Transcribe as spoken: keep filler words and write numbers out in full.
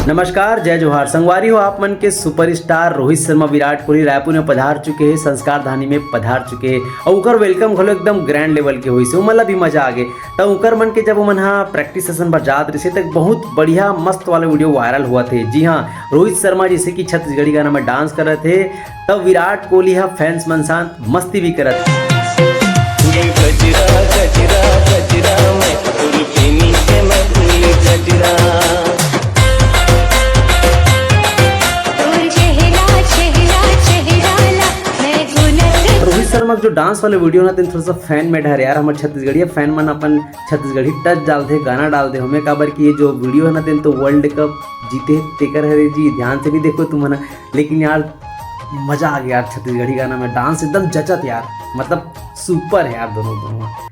नमस्कार, जय जोहार संगवारी हो। आप मन के सुपरस्टार रोहित शर्मा, विराट कोहली रायपुर में पधार चुके हे, संस्कार धानी में पधार चुके हे अउ ओकर वेलकम घलो एकदम ग्रैंड लेवल के होइस हे, ओमन ला भी मजा आ गे। त ओकर मन के जब ओमन ह प्रैक्टिस सेशन बर जात रहिस हे, त बहुत बढ़िया मस्त वाला वीडियो वायरल होवत हे। जी हाँ, रोहित शर्मा जैसे कि छत्तीसगढ़ी गाना में डांस करत हे, तब विराट कोहली ह फैंस मन साथ मस्ती भी करत हे। रोहित शर्मा के जो डांस वाले वीडियो ना, तेन थोड़ा सा फैन मेड हरे यार। हमर छत्तीसगढ़िया फैन मन अपन छत्तीसगढ़ी टच डालथे, गाना डालथे हमें, काबर कि ये जो वीडियो है ना, तेन तो वर्ल्ड कप जीते तेकर हरे जी, ध्यान से भी देखो तुमन। लेकिन यार, मजा आ गया यार, छत्तीसगढ़ी गाना में डांस एकदम जचत यार, मतलब सुपर है यार दोनों दोनों।